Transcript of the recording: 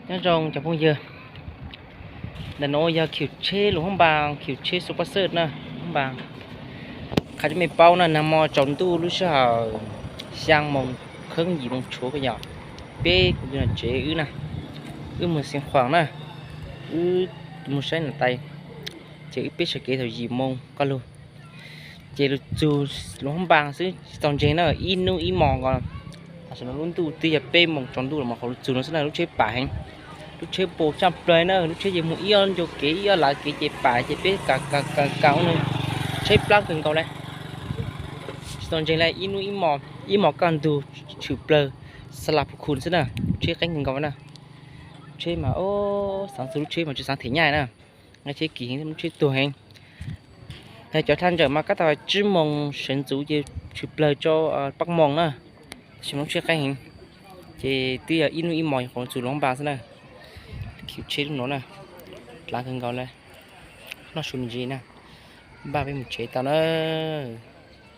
Nyob zoo cov phooj ywg, ntawm no yog khiv tsheb lus hab npas, khiv tsheb xu pas xej na, hab npas. Qha rua mej paub na, nag mo tsaus ntuj lub sij hawm xyaa moos kheeb yim moos tshuav ko yog, peb kuv tug nom tsev wb na, wb moog xeev khuam na, wb moog saib nam tais, ces wb peb sawv kev thaum yim moos kaj lug, ces lug txug lus hab npas xwb tsis txaus ntseeg na, ib nub ib mos nkaus. Tam sim no lub ntuj twb yog peb moos tsaus ntuj los mas qhov lug txug no xwb na, lub tsheb pam heev, lub tsheb pam tsaj plawg na, lub tsheb ces moog ib ob ncua kev ib ob lav kev ces pam ces peb ka ka ka ka ub no, tsheb plaab kawg nkaus le. Tsis txaus ntseeg le, ib nub ib mos kaj ntug tshwm plawg xa las pus khus xwb na, lub tsheb qeeb kawg nkaus na. Lub tsheb mas, xaav txug lub tsheb mas tsi xaav them nyaj na, nqaij tsheb kim heev, lub tsheb tuag heev. Yog cov thaj ntsam mas kab tag tsib moos sawv ntxuv ces tshwm plawg rau pab moos na, tab sis lub tsheb qeeb heev, ces twb yog ib nub ib mos qhov txug lub npas xwb na. Khiv tsheb lub nuav na, dlaav kawg nkaus le, noj su me ntsis na, npaj peb moog tsev tau na.